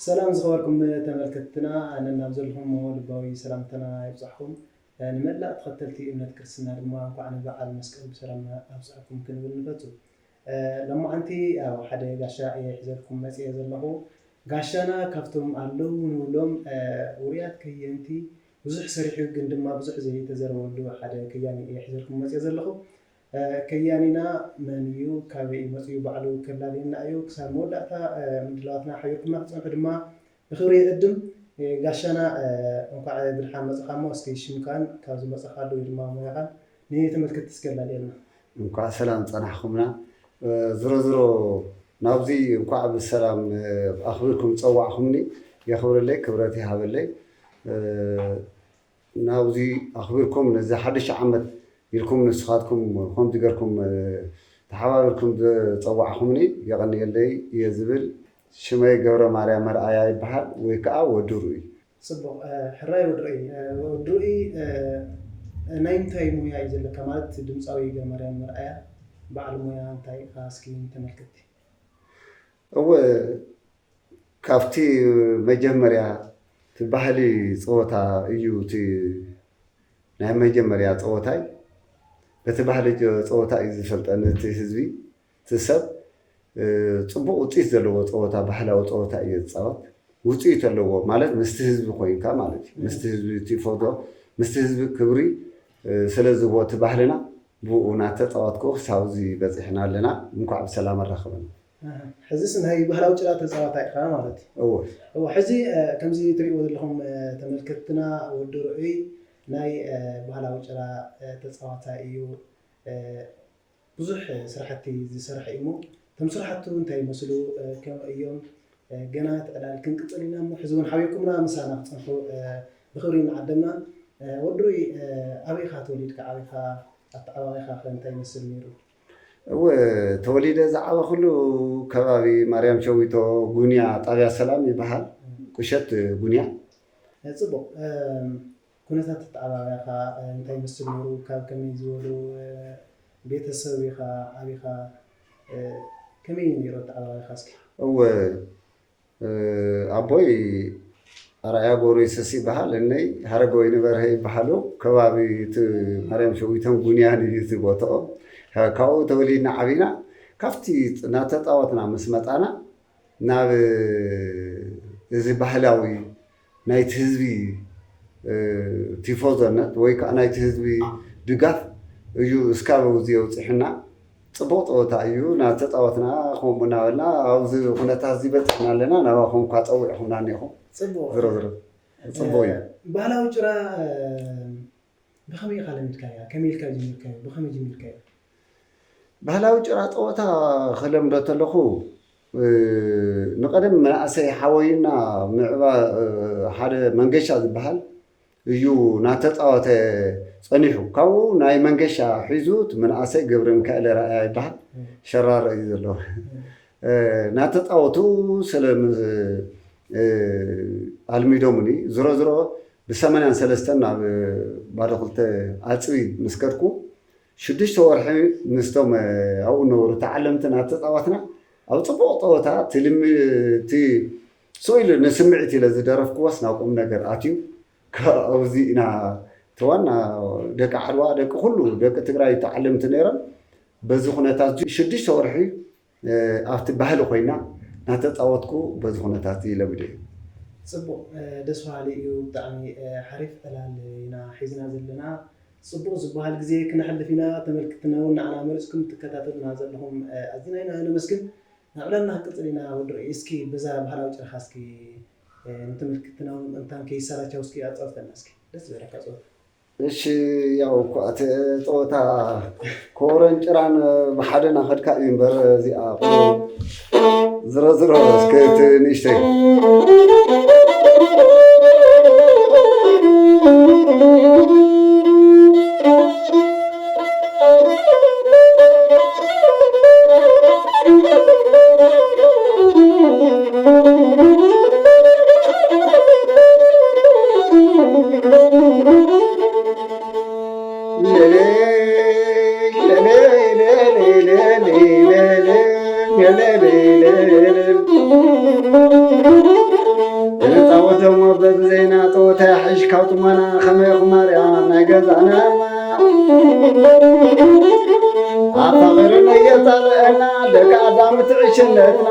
ሰላም ዝኸበርኩም ተመልከትትና፣ ነናብ ዘለኹም ልባዊ ሰላምታና ይብጻሕኩም። ንመላእ ተኸተልቲ እምነት ክርስትና ድማ እንኳዕ ንበዓል መስቀል ብሰላም ኣብጽሐኩም ክንብል ንፈቱ። ሎማዓንቲ ኣብ ሓደ ጋሻ እየ ሒዘልኩም መጽየ ዘለኹ። ጋሻና ካብቶም ኣለዉ ንብሎም ውሩያት ከየንቲ፣ ብዙሕ ሰሪሑ ግን ድማ ብዙሕ ዘይተዘረበሉ ሓደ ከያኒ እየ ሒዘልኩም መጽየ ዘለኹ። ከያኒና መን እዩ፣ ካበይ እዩ መጺኡ፣ ባዕሉ ከላልየና እዩ። ክሳብ መወዳእታ ምድላዋትና ሓቢርኩምና ክትጸንሑ ድማ ብኽብሪ ይዕድም። ጋሻና፣ እንኳዕ ብድሓን መጻኻ እሞ፣ እስኪ ሽምካን ካብ ዝመጻኻሉ ወይ ድማ ሞያኻን ንተመልከትቲ እስኪ ኣላልየልና። እንኳዕ ሰላም ጸናሕኩምና። ዝሮ ዝሮ ናብዚ እንኳዕ ብሰላም ኣኽቢርኩም ጸዋዕኹምኒ፣ የኽብረለይ፣ ክብረት ይሃበለይ። ናብዚ ኣኽቢርኩም ነዚ ሓድሽ ዓመት ኢልኩም ንስኻትኩም ከምዚ ገርኩም ተሓባቢርኩም ዝጸዋዕኹምኒ የቐንየለይ እየ ዝብል። ሽመይ ገብረ ማርያም መርኣያ ይበሃል ወይ ከዓ ወዲ ሩኢ። ጽቡቕ። ሕራይ ወዲ ሩኢ። ወዲ ሩኢ፣ ናይ እንታይ ሙያ እዩ ዘለካ? ማለት ድምፃዊ ገብረ ማርያም መርኣያ በዓል ሙያ እንታይ ኢኻ? እስኪ ንተመልከትቲ። እወ፣ ካብቲ መጀመርያ እቲ ባህሊ ፀወታ እዩ፣ እቲ ናይ መጀመርያ ፀወታይ። በቲ ባህሊ ጀ- ፀወታ እዩ ዝፈልጠኒ እቲ ህዝቢ፣ እቲ ሰብ። እ፣ ፅቡቕ ውፅኢት ዘለዎ ፀወታ፣ ባህላዊ ፀወታ እዩ ዝፃወት። ውፅኢት ኣለዎ ማለት ምስቲ ህዝቢ ኮይንካ ማለት እዩ። ምስቲ ህዝቢ ቲፎዞ፣ ምስቲ ህዝቢ ክብሪ፣ እ፣ ስለ ዝህቦ እቲ ባህልና፣ ብኡ እናተፃወትኩ ክሳብ እዚ በፂሕና ኣለና። እንኳዕ ብሰላም ኣራኸበና። ኣሃ። ሕዚስ ናይ ባህላዊ ጭራ ተፃዋታይ ኢኻ ማለት እዩ። እወ። እወ፣ ሕዚ፣ እ፣ ከምዚ ትሪእዎ ዘለኹም፣ እ፣ ተመልከትትና፣ ወዲ ርዑይ ናይ፣ እ፣ ባህላዊ ጭራ፣ እ፣ ተፃዋታይ እዩ። እ፣ ብዙሕ፣ እ፣ ስራሕቲ ዝሰርሐ እዩ እሞ፣ እቶም ስራሕቱ እንታይ ይመስሉ፣ እ፣ ከመይ እዮም፣ እ፣ ገና እቲ ዕላል ክንቅፅል ኢና እሞ፣ ሕዚ እውን ሓቢርኩምና ምሳና ክትፀንሑ፣ እ፣ ብኽብሪ እናዓደምና። እ፣ ወዲ ርዑይ፣ እ፣ ኣበይ ኢኻ ተወሊድካ ዓቢኻ? ኣተዓባባይኻ ከ እንታይ ይመስል ነይሩ? እወ፣ ተወሊደ ዝዓበኹሉ ከባቢ ማርያም ሸዊቶ፣ ጉንያ፣ ጣብያ ሰላም ይበሃል። ቁሸት ጉንያ። እ፣ ጽቡቕ። እም፣ ኩነታት ኣተዓባብያኻ፣ እ፣ እንታይ ይመስል ነይሩ? ካብ ከመይ ዝበሉ፣ እ፣ ቤተሰብ ኢኻ ዓቢኻ? እ፣ ከመይ እዩ ነይሩ ኣተዓባብያኻ እስኪ? እወ፣ እ፣ ኣቦይ ኣርኣያ ገብረየሱስ ይበሃል፣ እነይ ሃረገወይኒ በርሀ ይበሃሉ። ከባቢ እቲ ማርያም ሸዊቶን ጉንያን እዩ እቲ ቦትኦም። ካ- ካብኡ ተወሊድና ዓቢና፣ ካብቲ እናተፃወትና ምስ መፃና ናብ እዚ ባህላዊ ናይቲ ህዝቢ፣ እ፣ ቲፎዞነት ወይ ከዓ ናይቲ ህዝቢ ድጋፍ እዩ እስካብ ኣብዚ የብፅሕና። ፅቡቕ ፀወታ እዩ። እናተፃወትና ከምኡ እናበልና ኣብዚ ኩነታት እዚ በፂሕና ኣለና። ናባኹም እኳ ፀዊዕኹምና እኒኹም። ፅቡቕ። ዝሮ ዝሮ ፅቡቕ እዩ። እ፣ ባህላዊ ጭራ፣ እ፣ ብኸመይ ኢኻ ለሚድካያ? ከመይ ኢልካ ጀሚርካዮ? ብኸመይ ጀሚርካዮ? ባህላዊ ጭራ ፀወታ ክለምዶ ተለኹ፣ እ፣ ንቐደም መናእሰይ ሓወይና ምዕባ-፣ እ፣ ሓደ መንገሻ ዝበሃል እዩ ናተፃወተ ፀኒሑ። ካብኡ ናይ መንገሻ ሒዙ እቲ መናእሰይ ገብረ ሚካኤል ራእያ ይበሃል፣ ሸራሮ እዩ ዘለዎ። እ፣ ናተፃወቱ ስለ ም-፣ እ፣ ኣልሚዶምኒ። ዝሮ ዝሮ ብሰማንያን ሰለስተን ናብ ባዶ ክልተ ኣፅቢ ምስ ከድኩ ሽዱሽተ ወርሒ ምስቶም፣ እ፣ ኣብኡ ነበሩ ተዓለምቲ እናተፃወትና ኣብ ፅቡቕ ፀወታ እቲ ልሚ-፣ እቲ ስቕ ኢሉ ንስምዒት ኢለ ዝደረፍክዎስ ናብ ቁም ነገር ኣትዩ። ካብዚ ኢና እቲ ዋና ደቂ ዓድዋ፣ ደቂ ኩሉ ደቂ ትግራይ ተዓለምቲ ነይሮም። በዚ ኩነታት እዚ ሽዱሽተ ወርሒ፣ እ፣ ኣብቲ ባህሊ ኮይና እናተፃወትኩ በዚ ኩነታት እዚ ለሚደ እዩ። ጽቡቕ፣ እ፣ ደስ በሃሊ እዩ ብጣዕሚ። እ፣ ሓሪፍ ዕላል ኢና ሒዝና ዘለና። ጽቡቕ ዝበሃል ግዜ ክነሕልፍ ኢና። ተመልክትና እውን ንዓና መሪጽኩም ትከታተሉና ዘለኹም፣ እ፣ ኣዚና ኢና ነመስግን። ናብ ዕላልና ክንቅጽል ኢና ወዲ ርኡይ። እስኪ በዛ ባህላዊ ጭራኻ እስኪ፣ እ፣ ንተመልክትና እውን እንታን ከይሰላቸው እስኪ ኣጻውተና እስኪ። ደስ ዝበለካ ጸወታ። እሺ፣ ያው እኮ እቲ ጸወታ ኮረን ጭራን ብሓደ ናኸድካ እዩ እምበር እዚኣ ቁሩብ ዝሮ ዝሮ እስከ እቲ ንእሽተይ እሞ በብዘይና ጸወታ ይሕሽ ካብ ጥሞና፣ ከመይ ኢኹም ማርያ ናይ ገዛና? ኣፋቒሩ ነየጣልዐና፣ ደቂ ኣዳም ትዕሽነትና፣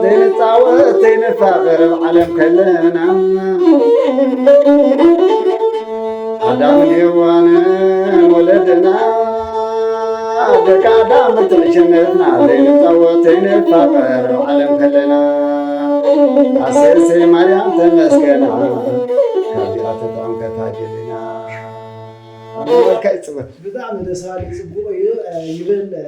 ዘይንጻወት ዘይንፋቐር ኣብ ዓለም ከለና። ኣዳምን ሄዋንን ወለድና፣ ደቂ ኣዳም ትዕሽነትና፣ ዘይንጻወት ዘይንፋቐር ኣብ ዓለም ከለና። ኣሰይ ኣሰይ ማርያም ተመስገና፣ ካብዚኣ ተጥዕምከታ ጀሊና። ኣምላካ ይጽወት። ብጣዕሚ ደስ በሃሊ ጽቡቕ እዩ። እ፣ ይበል፣ እ፣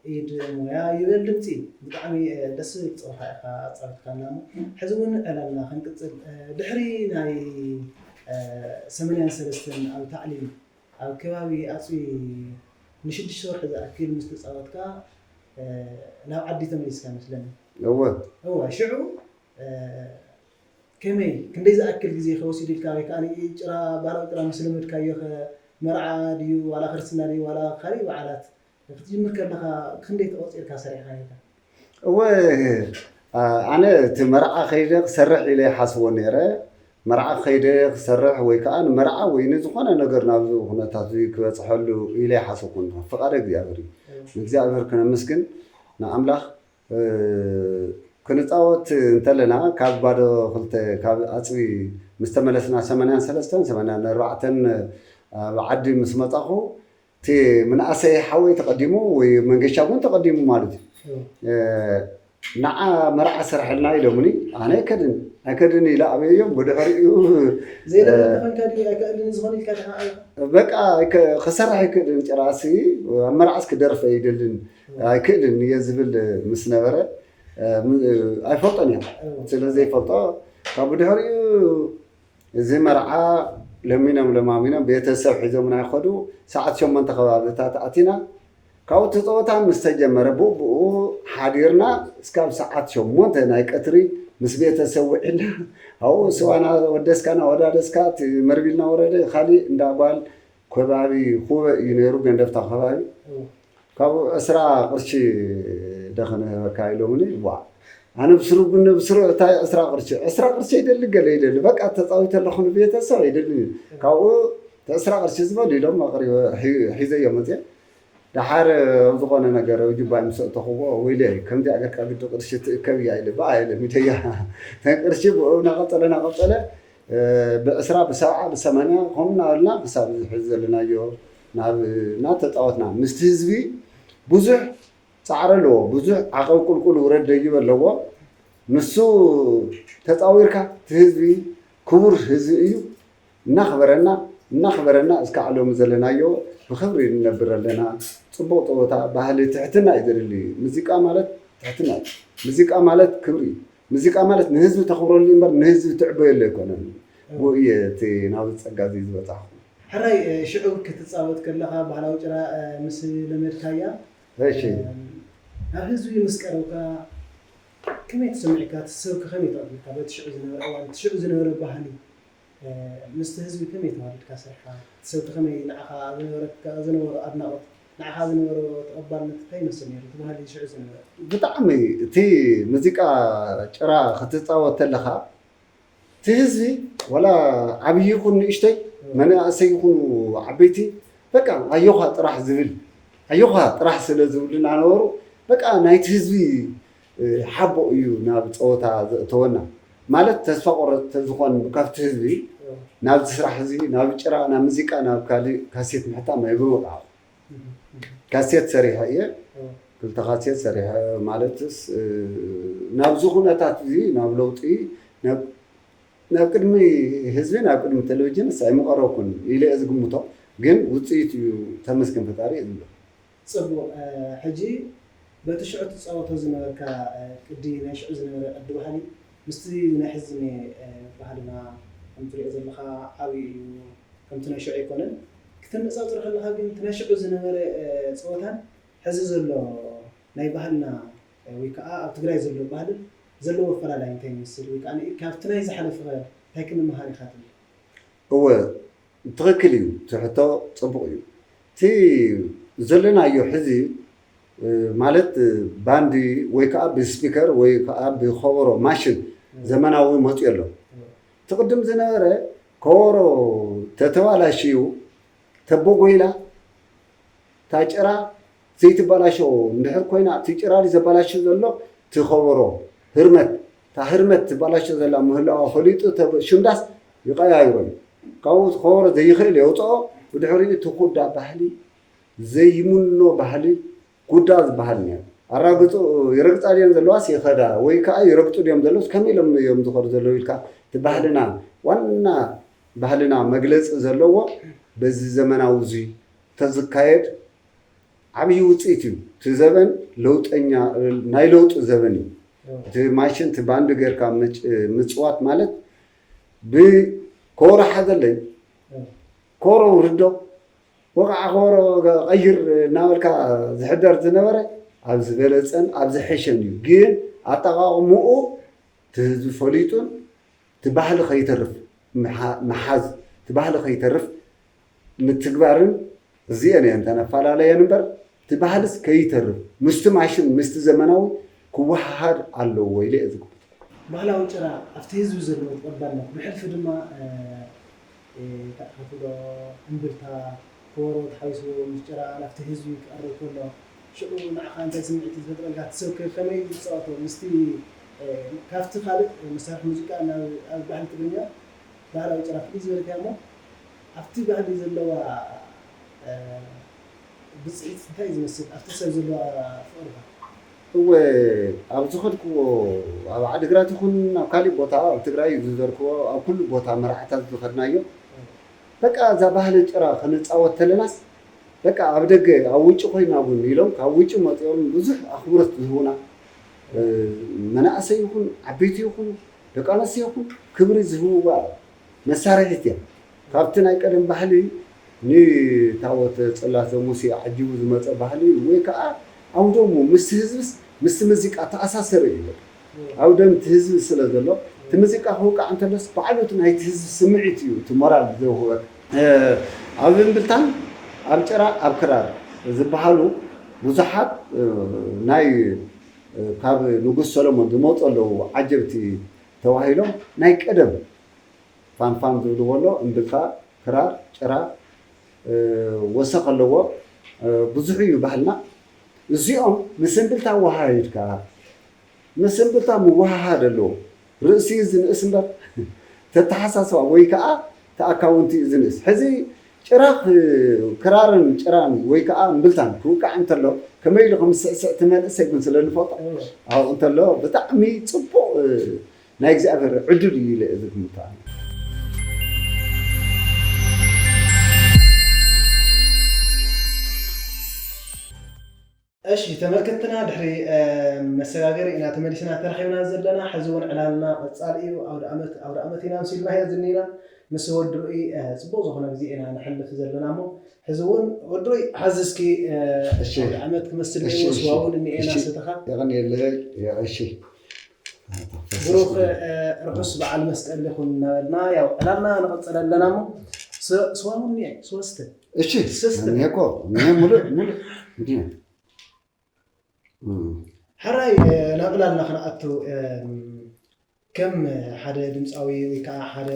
ኢድ ሞያ፣ ይበል ድምጺ። ብጣዕሚ፣ እ፣ ደስ ዝብል ጸወታ ኢኻ ኣጻዊትካና እሞ፣ ሕዚ እውን ዕላልና ክንቅጽል፣ እ፣ ድሕሪ ናይ፣ እ፣ ሰማንያን ሰለስተን ኣብ ታዕሊም ኣብ ከባቢ ኣጽቢ ንሽዱሽተ ወርሒ ዝኣክል ምስ ተጻወትካ፣ እ፣ ናብ ዓዲ ተመሊስካ ይመስለኒ። እወ። እወ፣ ሽዑ፣ እ፣ ከመይ፣ ክንደይ ዝኣክል ግዜ ከ ወሲዱልካ? ወይ ከኣ ጭራ፣ ባህላዊ ጭራ ምስ ለመድካዮ ከ፣ መርዓ ድዩ፣ ዋላ ክርስትና ድዩ፣ ዋላ ካልእ በዓላት ክትጅምር ከለኻ ክንደይ ተቖጺርካ ሰሪሕካ ነይርካ? እወ፣ ኣ-፣ ኣነ እቲ መርዓ ከይደ ክሰርሕ ኢለ ይሓስቦ ነይረ። መርዓ ከይደ ክሰርሕ ወይ ከኣ ንመርዓ ወይ ንዝኾነ ነገር ናብዚ ኩነታት እዚ ክበጽሐሉ ኢለ ይሓሰብኩን። ፍቓደ እግዚኣብሔር እዩ። እወ። ንእግዚኣብሔር ክነመስግን፣ ንኣምላኽ፣ እ፣ ክንጻወት እንተለና ካብ ባዶ ክልተ፣ ካብ ኣጽቢ ምስ ተመለስና ሰማንያን ሰለስተን ሰማንያን ኣርባዕተን ኣብ ዓዲ ምስ መጻኹ፣ እቲ ምንኣሰይ ሓወይ ተቐዲሙ ወይ መንገሻ እውን ተቐዲሙ ማለት እዩ። እወ። እ፣ ንዓ መርዓ ስርሐልና ኢሎምኒ፣ ኣነ ኣይከድን፣ ኣይከድን ኢለ ኣበዮም። ብድሕሪኡ፣ ዘይደሊ እ፣ ተኾንካ ድዩ ኣይከኣልን ዝኾነ ኢልካ ዲኻ? በቃ ኣይከ-፣ ክሰርሕ ኣይክእልን፣ ጭራሲ ኣብ መርዓስ ክደርፍ ኣይደልን፣ እወ። ኣይክእልን እየ ዝብል ምስ ነበረ፣ እ፣ ም-፣ ኣይፈልጦን እየ። እወ። ስለ ዘይፈልጦ፣ ካብ ብድሕሪኡ እዚ መርዓ ለሚኖም ለማሚኖም ቤተሰብ ሒዞምና ይኸዱ። ሰዓት ሸሞንተ ከባብታት ኣቲና። ካብኡ እቲ ጸወታ ምስ ተጀመረ፣ ብኡ ብኡ ሓዲርና እስካብ ሰዓት ሸሞንተ ናይ ቀትሪ ምስ ቤተሰብ ውዒልና። ኣብኡ ስዋና ወደስካና ወዳደስካ፣ እቲ መርቢልና ወረደ፣ ካሊእ እንዳ ጓል ከባቢ ኩበ እዩ ነይሩ፣ ገንደፍታ ከባቢ። እወ። ካብኡ ዕስራ ቅርሺ ዶ ክነህበካ ኢሎምኒ። ዋ፣ ኣነ ብስሩ፣ ብነ ብስሩ፣ እንታይ ዕስራ ቅርሺ? ዕስራ ቅርሺ ኣይደሊ፣ ገለ ኣይደሊ። በቃ ተጻዊተ ኣለኹ ንቤተሰብ ኣይደሊ። ካብኡ እቲ ዕስራ ቅርሺ ዝበል ኢሎም ኣቕሪበ፣ ሒ-፣ ሒዘዮ መጽየ። ደሓር ኣብ ዝኾነ ነገር ኣብ ጁባይ ምስ ኣእተኽዎ፣ ወይለይ፣ ከምዚኣ ጌርካ ግዲ ቅርሺ ትእከብ እያ ኢለ፣ ብኣ ኢለ ሚደያ። እተን ቅርሺ ብኡ እናቐጸለ፣ እናቐጸለ፣ እ፣ ብዕስራ፣ ብሰብዓ፣ ብሰማንያ፣ ከምኡ እናበልና ክሳብ እዚ ሕዚ ዘለናዮ፣ ናብ፣ እናተጻወትና፣ ምስቲ ህዝቢ ብዙሕ ጻዕሪ ኣለዎ። ብዙሕ ዓቐብ ቁልቁል ውረድ ደይብ ኣለዎ። ንሱ ተጻዊርካ፣ እቲ ህዝቢ ክቡር ህዝቢ እዩ። እናኽበረና፣ እናኽበረና እስካዕ ሎሚ ዘለናዮ ብኽብሪ ንነብር ኣለና። ጽቡቕ ጸወታ፣ ባህሊ፣ ትሕትና እዩ ዘድሊ። ሙዚቃ ማለት ትሕትና እዩ። ሙዚቃ ማለት ክብሪ እዩ። ሙዚቃ ማለት ንህዝቢ ተኽብረሉ እምበር ንህዝቢ ትዕበየሉ ኣይኮነን። ብኡ እየ እቲ ናብዚ ጸጋ እዚ ዝበጻሕኩ። ሕራይ፣ እ፣ ሽዑ ክትጻወት ከለኻ ባህላዊ ጭራ፣ እ፣ ምስ ለመድካያ፣ እሺ። እ፣ ናብ ህዝቢ ምስ ቀረብካ ከመይ ተሰሚዕካ? እቲ ሰብ ከ ከመይ ተቐቢልካ? በቲ ሽዑ ዝነበረ እዋን፣ እቲ ሽዑ ዝነበረ ባህሊ፣ እ፣ ምስቲ ህዝቢ ከመይ ተዋዲድካ ሰሪሕካ? እቲ ሰብ ከ ከመይ ንዓኻ ዝነበረካ፣ ዝነበሮ ኣድናቖት፣ ንዓኻ ዝነበሮ ተቐባልነት እንታይ ይመስል ነይሩ? እቲ ባህሊ ሽዑ ዝነበረ? ብጣዕሚ እቲ ሙዚቃ ጭራ ክትጻወት ከለኻ፣ እቲ ህዝቢ ዋላ ዓብዪ ይኹን ንእሽተይ፣ መናእሰይ ይኹኑ ዓበይቲ፣ በቃ ኣዮኻ ጥራሕ ዝብል፣ ኣዮኻ ጥራሕ ስለ ዝብሉና ነበሩ። በቃ ናይቲ ህዝቢ፣ እ፣ ሓቦ እዩ ናብ ጸወታ ዘእተወና። ማለት ተስፋ ቆረጽ ተዝኾን ካብቲ ህዝቢ ናብዚ ስራሕ እዚ፣ ናብ ጭራ፣ ናብ ሙዚቃ፣ ናብ ካልእ ካሴት ምሕታም ኣይምበቕዓኹ። ካሴት ሰሪሐ እየ። ክልተ ካሴት ሰሪሐ ማለትስ፣ እ፣ ናብዚ ኩነታት እዚ፣ ናብ ለውጢ፣ ናብ፣ ናብ ቅድሚ ህዝቢ፣ ናብ ቅድሚ ቴሌቪዥንስ ኣይምቐረብኩን ኢለ እየ ዝግምቶ። ግን ውጽኢት እዩ፣ ተመስገን ፈጣሪ እየ ዝብሎ። ጽቡቕ፣ እ፣ ሕጂ በቲ ሽዑ ትጻወቶ ዝነበርካ፣ እ፣ ቅዲ፣ ናይ ሽዑ ዝነበረ ቅዲ ባህሊ ምስቲ ናይ ሕዚ ኒ-፣ እ፣ ባህልና ከም ትሪኦ ዘለኻ ዓብዪ እዩ። ከምቲ ናይ ሽዑ ኣይኮነን። ክተነጻጽሮ ከለኻ ግን እቲ ናይ ሽዑ ዝነበረ፣ እ፣ ጸወታን ሕዚ ዘሎ ናይ ባህልና፣ እ፣ ወይ ከኣ ኣብ ትግራይ ዘሎ ባህልን ዘለዎ ኣፈላላይ እንታይ ይመስል? ወይ ከኣ ን-፣ ካብቲ ናይ ዝሓለፈ ከ እንታይ ክንመሃር ኢኻ ትብል? እወ፣ ትኽክል እዩ። እቲ ሕቶ ጽቡቕ እዩ። እቲ ዘለናዮ ሕዚ፣ እ፣ ማለት፣ እ፣ ባንዲ ወይ ከኣ ብስፒከር ወይ ከኣ ብኸበሮ ማሽን እም። ዘመናዊ መጺኡ ኣሎ። እቲ ቅድም ዝነበረ ከበሮ ተተባላሽዩ፣ ተቦጎይላ፣ እታ ጭራ ዘይትበላሾ እንድሕር ኮይና፣ እቲ ጭራ ዘበላሹ ዘሎ እቲ ከበሮ ህርመት፣ እታ ህርመት ትበላሾ ዘላ ምህላዋ ፈሊጡ፣ ሽምዳስ ይቀያይሮ እዩ። ካብኡ እቲ ከበሮ ዘይኽእል የውፅኦ። ብድሕሪኡ እቲ ኩዳ ባህሊ ዘይምኖ ባህሊ ኩዳ ዝበሃል እኒኦ። ኣራግፁ ይረግፃ ድዮም ዘለዋስ ይኸዳ ወይ ከዓ ይረግፁ ድዮም ዘለውስ ከመይ ኢሎም እዮም ዝኸዱ ዘለዉ ኢልካ፣ እቲ ባህልና ዋና ባህልና መግለፂ ዘለዎ በዚ ዘመናዊ እዚ ተዝካየድ ዓብዪ ውፅኢት እዩ። እቲ ዘበን ለውጠኛ፣ ናይ ለውጢ ዘበን እዩ። እቲ ማሽን እቲ ባንድ ጌርካ ምጭ- ምፅዋት ማለት ብኮሮ ሓዘለይ ኮሮ ውርዶ ወቃዕ ኮሮ ቀይር እናበልካ ዝሕደር ዝነበረ ኣብ ዝበለፀን ኣብ ዝሐሸን እዩ። ግን ኣጠቃቅምኡ እቲ ህዝቢ ፈሊጡን እቲ ባህሊ ከይተርፍ ምሓ- ምሓዝ እቲ ባህሊ ከይተርፍ ምትግባርን እዚአን እየን ተነፈላለየን እምበር እቲ ባህልስ ከይተርፍ ምስቲ ማሽን ምስቲ ዘመናዊ ክወሃሃድ ኣለዎ ኢለ እየ ዝግምት። ባህላዊ ጭራ ኣብቲ ህዝቢ ዘለዎ ተቐባልነት ብሕልፊ ድማ ተኣኻትሎ እምብልታ ከበሮ ተሓዊስዎ ምስ ጭራ ናብቲ ህዝቢ ክቐርብ ከሎ ሽዑ ንዓኻ እንታይ ስምዒት እዩ ዝፈጥረልካ? እቲ ሰብ ከ ከመይ እዩ ዝፃወቶ? ምስቲ ካብቲ ካልእ መሳርሒ ሙዚቃ ናብ ኣብ ባህሊ ትግርኛ ባህላዊ ጭራ ፍልይ ዝበለት እያ እሞ ኣብቲ ባህሊ ዘለዋ ብፅሒት እንታይ እዩ ዝመስል ኣብቲ ሰብ ዘለዋ ፍቕሪ ከ? እወ፣ ኣብ ዝኸድክዎ ኣብ ዓድግራት ይኹን ኣብ ካሊእ ቦታ ኣብ ትግራይ ዝዘርክዎ ኣብ ኩሉ ቦታ መርዓታት ዝኸድናዮ በቃ እዛ ባህሊ ጭራ ክንፃወት ተለናስ በቃ ኣብ ደገ ኣብ ውጭ ኮይና እውን ኢሎም ካብ ውጭ መፂኦም ብዙሕ ኣኽብሮት ዝህቡና መናእሰይ ይኹን ዓበይቲ ይኹኑ ደቂ ኣንስትዮ ይኹን ክብሪ ዝህብዋ መሳርሒት እያ። ካብቲ ናይ ቀደም ባህሊ ንታቦተ ጽላተ ሙሴ ዓጂቡ ዝመጸ ባህሊ ወይ ከኣ ኣውደሙ ምስቲ ህዝብስ ምስቲ ሙዚቃ ተኣሳሰረ እዩ። ኣውደም እቲ ህዝቢ ስለ ዘሎ እቲ ሙዚቃ ክውቃዕ እንተሎስ ባዕሉ እቲ ናይቲ ህዝቢ ስምዒት እዩ እቲ ሞራል ዘውህበካ። ኣብ እምብልታን ኣብ ጭራ ኣብ ክራር ዝበሃሉ ብዙሓት ናይ ካብ ንጉስ ሰሎሞን ዝመፁ ኣለዉ ዓጀብቲ ተባሂሎም ናይ ቀደም ፋንፋን ዝብልዎ ኣሎ፣ እምብልታ፣ ክራር፣ ጭራ፣ ወሰኽ ኣለዎ። ብዙሕ እዩ ባህልና። እዚኦም ምስ እምብልታ ኣወሃሂድካ፣ ምስ እምብልታ ምውህሃድ ኣለዎ። ርእሲ እዩ ዝንእስ እምበር ተተሓሳስባ ወይ ከዓ ተኣካውንቲ እዩ ዝንእስ። ሕዚ ጭራ ክራርን ጭራን ወይ ከዓ እምብልታን ክውቃዕ እንተሎ ከመይ ኢሉ ከም ዝስዕስዕ እቲ መንእሰይ እውን ስለ ንፈልጦ ኣብኡ እንተሎ ብጣዕሚ ፅቡቕ ናይ እግዚኣብሔር ዕድል እዩ ኢለ እየ ዝግምቶ ኣነ። እሺ ተመልከትና ድሕሪ መሰጋገሪ ኢና ተመሊስና ተረኺብና ዘለና። ሕዚ እውን ዕላልና ቀፃሊ እዩ። ኣውደ ዓመት ኣውደ ዓመት ኢና ምስ ኢልናዮ ዝኒና ምስ ወዲ ርእይ ፅቡቅ ዝኾነ ግዜ ኢና ንሕልፍ ዘለና እሞ ሕዚ እውን ወዲ ርእይ ሓዚ እስኪ ኣውደ ዓመት ክመስል እኒኦ ስዋ እውን እኒኤና ሰተኻ። የቐንየለይ። እሺ ብሩኽ ርሑስ በዓል መስቀል ይኹን እናበልና ያው ዕላልና ንቐፅል ኣለና እሞ ስዋ እውን እኒኤ ስዋ ስተ። እሺ እኒሄ እኮ እኒሄ ሙሉእ ሙሉእ እንዲህ ነው። ሕራይ ናብ ዕላልና ክንኣቱ ከም ሓደ ድምፃዊ ወይ ከዓ ሓደ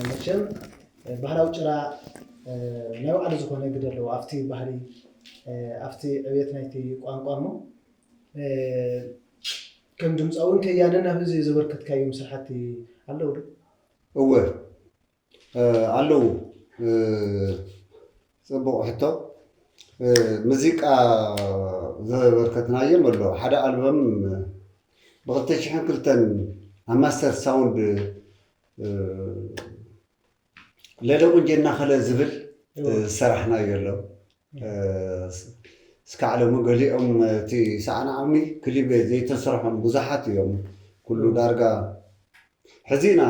መቸም ባህላዊ ጭራ ናይ ባዕሉ ዝኾነ ግደ ኣለዎ ኣብቲ ባህሊ ኣብቲ ዕብየት ናይቲ ቋንቋ እሞ ከም ድምፃውን ከያንን ናብ ህዝቢ ዘበርከትካዮም ስራሕቲ ኣለዉ ዶ? እወ ኣለዉ። ፅቡቕ ሕቶ። ሙዚቃ ዘበርከትናዮም ኣሎ። ሓደ ኣልበም ብክልተ ሽሕን ክልተን ኣብ ማስተር ሳውንድ ለለ ቁንጅና ከለ ዝብል ዝሰራሕናዮ ኣሎ። እስካዕ ሎሚ ገሊኦም እቲ ሰዓን ዓቕሚ ክሊብ ዘይተሰርሖም ብዙሓት እዮም። ኩሉ ዳርጋ ሕዚ ኢና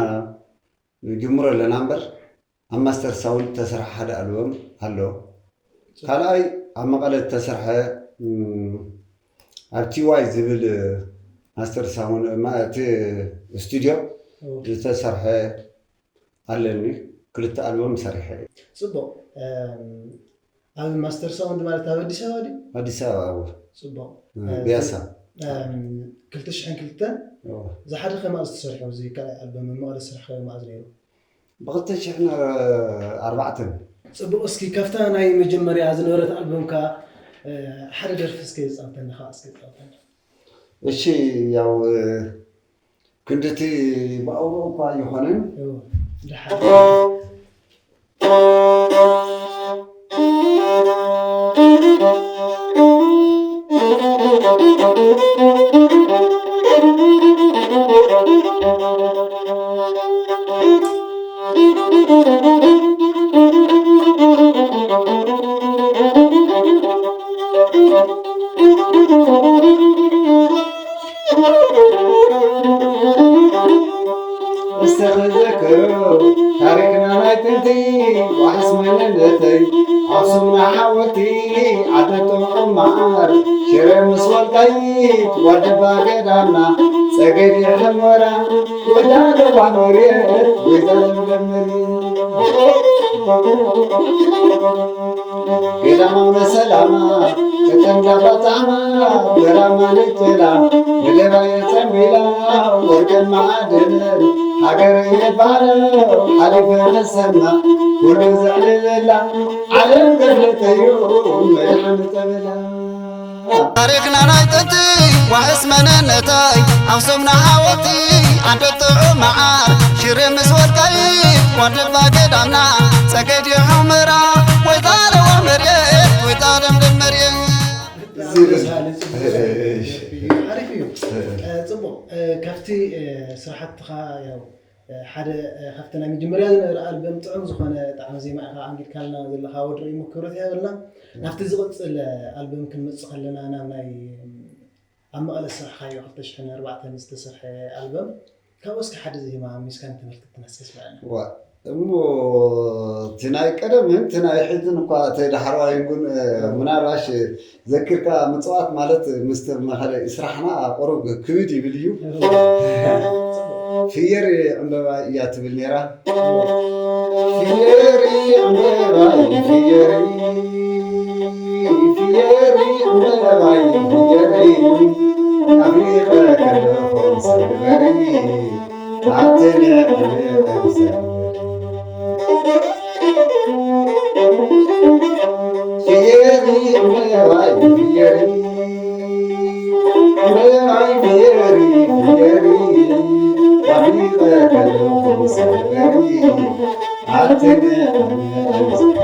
ንጅምሮ ኣለና እምበር ኣብ ማስተር ሳውንድ ተሰርሐ ሓደ ኣልበም ኣሎ። ካልኣይ ኣብ መቐለ ዝተሰርሐ ኣብ ቲዋይ ዝብል ማስተር ሳውንድ እቲ ስቱድዮ ዝተሰርሐ ኣለኒ። ክልተ ኣልበም ሰሪሐ እየ። ፅቡቕ። ኣብ ማስተር ሳውንድ ማለት ኣብ ኣዲስ ኣበባ ድዩ? ኣዲስ ኣበባ እወ። ፅቡቕ። ቢያሳ። እም፣ ክልተ ሽሕን ክልተን እዎ። ዝሓደ ከማእ ዝተሰርሐ እዚ ካልኣይ ኣልበም መቐለ ስራሕ ከማእ ነይሩ። ብክልተ ሽሕን ኣርባዕተን። ጽቡቕ፣ እስኪ ካብታ ናይ መጀመርያ ዝነበረት ኣልበምካ ሓደ ደርፊ እስከ ጻውተና ኸዓ እስከ ጻውተና። እሺ፣ ያው ክንድቲ ብኣውሮ እኳ ይኾነን። ደሓር እስተኽዘክሩ ታሪክና ናይ ጥንቲ ዋሕስ መንነተይ ኣኽሱምና ሓወልቲ ዓደቶም ዑማር ሽረ ምስ ወልቃይት ዋደባ ገዳምና ጸገድ ሕመራ ወዳደባ መሬት ወይዛ ለምለም መሬት ገዳማ መሰላማ ከተንዳ ባጣማ በራማ ነጀላ መደባየ ተንቢላ ወርቅን መዓድን ሃገር የባለ ሓሊፈ መሰማ ኩሉ ዘዕልለላ ዓለም ገፍለተዩ መድሓን ተበላ። ታሪክና ናይ ጥንቲ ዋሕስ መንነተይ ኣኽሱምና ሓወልቲ ዓንደት ጥዑም መዓር ሽረ ምስ ወልቃይት ዋድባ ገዳምና ጸገድ ሑመራ ወይታ ለዋ መሬት ወይታ ለምለም መሬት። ኣሪፍ እዩ። ጽቡቕ። ካብቲ ስራሕትኻ ያው ሓደ ካብቲ ናይ መጀመርያ ዝነበረ ኣልበም ጥዑም ዝኾነ ጣዕሚ ዜማ ኢኻ ኣንጊድካልና ዘለኻ ወዲ ርኢሞ ክብረት ይሃበልና። ናብቲ ዝቕጽል ኣልበም ክንመጽእ ከለና ናብ ናይ ኣብ መቐለ ዝሰራሕካዮ ክልተ ሽሕን ኣርባዕተን ዝተሰርሐ ኣልበም ካብኡ እስኪ ሓደ ዜማ ሚስካ ንተመልክትና እስከ ስምዐልና። ዋ እሞ እቲ ናይ ቀደምን እቲ ናይ ሕዝን እኳ ተይዳሕረዋይ እውን ምናልባሽ ዘኪርካ ምፅዋት ማለት ምስቲ መኸለ ስራሕና ቁሩብ ክብድ ይብል እዩ። ፍየሪ ዕምበባ እያ ትብል ነይራ። ፍየሪ ዕምበባ ፍየሪ ፍየሪ ዕምበባ ፍየሪ ናፍሪቐ ከለኹ ሰበሪ ኣትንዕም ሰበሪ ፍየሪ ዕምበባይ ፍየሪ ዕምበባይ ፍየሪ ፍየሪ ናፍሪቐ ከለኹ ሰበሪ ኣትንዕም ሰበሪ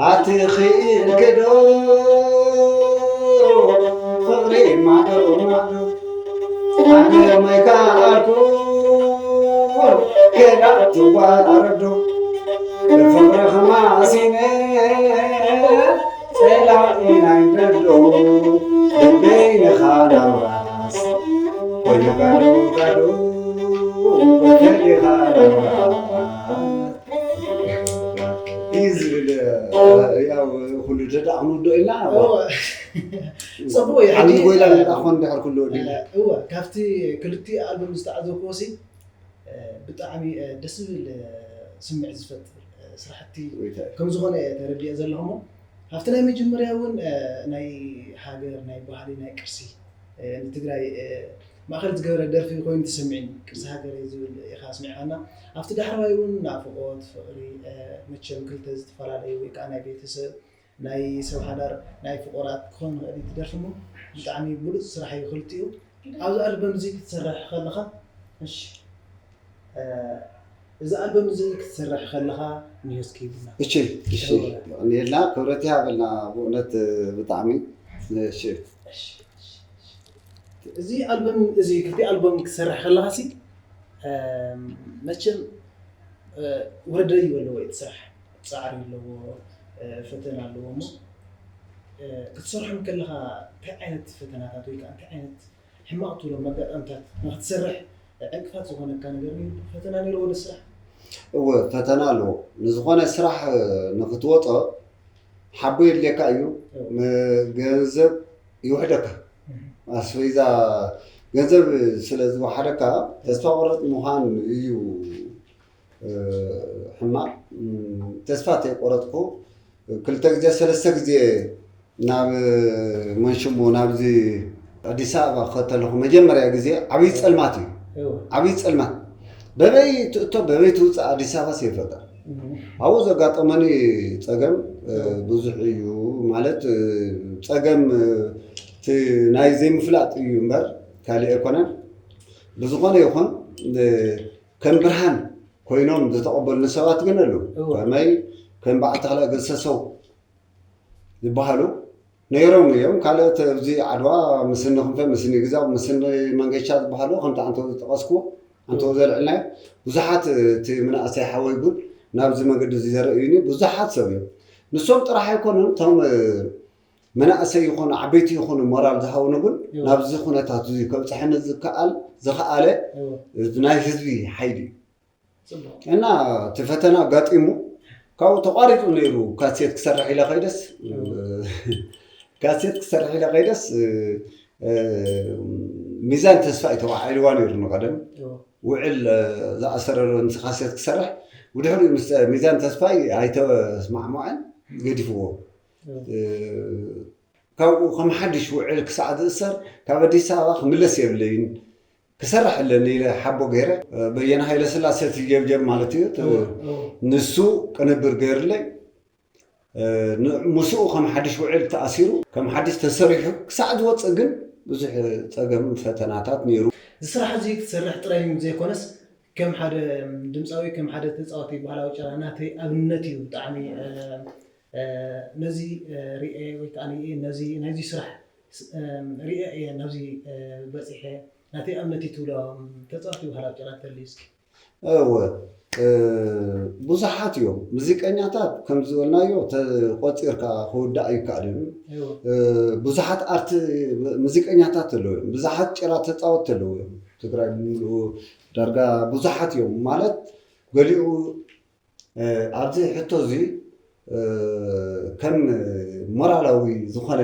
ኣትኽእል ከዶ ፍቕሪ ማዶ ማዶ ኣነ ማይካ ኣልኮል ከዳ ትዋረዶ ብፍቕርኺ ማእሲነ ጸላኢ ናይ ደዶ ልበይ ንኻ ናብራስ ኮይኑ ጋዶ ጋዶ በፈሊኻ ናብራስ እዩ ዝብል ያው ኩሉ ደዳ ክንውዶ ኢልና ጽቡቅ እዩ። ዓብይ ጎይላ ንዳ ኮን ድሕር ኩሉ ወዲና እወ ካብቲ ክልቲኡ ኣልበም ዝተዓዘብክዎ ሲ ብጣዕሚ ደስ ዝብል ስምዒት ዝፈጥር ስራሕቲ ከም ዝኾነ እየ ተረዲኦ ዘለኹ እሞ ካብቲ ናይ መጀመርያ እውን ናይ ሃገር ናይ ባህሊ ናይ ቅርሲ ንትግራይ ማእኸል ዝገበረ ደርፊ ኮይኑ ተሰሚዕኒ። ቅርሲ ሃገረይ ዝብል ኢኻ ኣስሚዕኻና። ኣብቲ ዳሕረዋይ እውን ናፍቖት፣ ፍቕሪ፣ መቸም ክልተ ዝተፈላለዩ ወይ ከዓ ናይ ቤተሰብ፣ ናይ ሰብ ሓዳር፣ ናይ ፍቑራት ክኾን ይኽእል እዩ እቲ ደርፊ እሞ ብጣዕሚ ብሉፅ ስራሕ እዩ ክልቲኡ። ኣብዚ ኣልበም እዚ ክትሰርሕ ከለኻ እሺ እዚ ኣልበም እዚ ክትሰርሕ ከለኻ ንዮስኪ ይብልና። እሺ እሺ የላ ክብረት ይሃበልና ብእውነት ብጣዕሚ እሺ እዚ ኣልበም እዚ ክልቲ ኣልበም ክትሰርሕ ከለኻ ሲ መቸም ውረደ ይበለዎ እቲ ስራሕ ፃዕሪ ኣለዎ ፈተና ኣለዎ እሞ ክትሰርሖም ከለኻ እንታይ ዓይነት ፈተናታት ወይ ከዓ እንታይ ዓይነት ሕማቕ ትብሎም ኣጋጣምታት ንክትሰርሕ ዕንቅፋት ዝኾነካ ነገር ነይሩ ዶ? ፈተና ነይርዎ ዶ ስራሕ? እወ ፈተና ኣለዎ። ንዝኾነ ስራሕ ንክትወጦ ሓቦ የድልየካ እዩ። ገንዘብ ይውሕደካ። ኣስቤዛ ገንዘብ ስለ ዝወሓደካ ተስፋ ቁረጥ ምዃን እዩ ሕማቕ ተስፋ ተይቆረጥኩ ክልተ ግዜ ሰለስተ ግዜ ናብ መንሽሙ ናብዚ ኣዲስ ኣበባ ክኸተለኹ መጀመርያ ግዜ ዓብዪ ፀልማት እዩ። ዓብዪ ፀልማት በበይ ትእቶ በበይ ትውፅእ ኣዲስ ኣበባ ዘይፈጠር ኣብኡ ዘጋጠመኒ ፀገም ብዙሕ እዩ። ማለት ፀገም ናይ ዘይምፍላጥ እዩ እምበር ካልእ ኣይኮነን። ብዝኾነ ይኹን ከም ብርሃን ኮይኖም ዝተቐበሉኒ ሰባት ግን ኣለዉ። ከመይ ከም በዓል ተኽለ ገሰሰው ዝበሃሉ ነይሮም እዮም። ካልኦት ኣብዚ ዓድዋ ምስኒ ክንፈ፣ ምስኒ ግዛው፣ ምስኒ መንገሻ ዝበሃሉ ከምቲ ኣንተ ዝጠቐስኩዎ ኣንተ ዘልዕልናዮ ብዙሓት እቲ ምንእሰይ ሓወይ እውን ናብዚ መገዲ እዚ ዘርእዩኒ ብዙሓት ሰብ እዮም። ንሶም ጥራሕ ኣይኮኑን እቶም መናእሰይ ይኹኑ ዓበይቲ ይኹኑ ሞራል ዝሃቡኒ እውን ናብዚ ኩነታት እዚ ከብፅሐኒ ዝከኣል ዝኸኣለ ናይ ህዝቢ ሓይሊ እዩ። እና እቲ ፈተና ኣጋጢሙ ካብኡ ተቋሪፁ ነይሩ። ካሴት ክሰርሕ ኢለ ከይደስ ካሴት ክሰርሕ ኢለ ከይደስ ሚዛን ተስፋ እዩ ተባሂልዋ ነይሩ ንቀደም ውዕል ዝኣሰረረ ምስ ካሴት ክሰርሕ ብድሕሪኡ ምስ ሚዛን ተስፋይ ኣይተስማዕማዕን ገዲፍዎ። ካብኡ ከም ሓድሽ ውዕል ክሳዕ ዝእሰር ካብ ኣዲስ ኣበባ ክምለስ የብለይን ክሰርሕ ኣለኒ ኢለ ሓቦ ገይረ በየነ ሃይለ ስላሴ ትጀብጀብ ማለት እዩ። ንሱ ቅንብር ገይርለይ ምስኡ ከም ሓድሽ ውዕል ተኣሲሩ ከም ሓድሽ ተሰሪሑ ክሳዕ ዝወፅእ ግን ብዙሕ ፀገም ፈተናታት ነይሩ። እዚ ስራሕ እዚ ክትሰርሕ ጥራይ ዘይኮነስ ከም ሓደ ድምፃዊ ከም ሓደ ተፃዋቲ ባህላዊ ጭራ ናተይ ኣብነት እዩ ብጣዕሚ ነዚ ሪኤ ወይ ከዓ ናይዚ ስራሕ ሪኤ እየ ናብዚ በፂሐ ናተይ ኣብነት እዩ ትብሎ ተፃዋቲ ባህላዊ ጭራ ተልዩ እስኪ። እወ ብዙሓት እዮም ሙዚቀኛታት ከምዝበልናዮ ተቆፂርካ ክውዳእ ኣይከኣልን። ብዙሓት ኣርቲ ሙዚቀኛታት ኣለዉ እዮም ብዙሓት ጭራ ተፃወት ኣለዉ እዮም ትግራይ ብምልኡ ዳርጋ ብዙሓት እዮም ማለት ገሊኡ ኣብዚ ሕቶ እዚ ከም ሞራላዊ ዝኾነ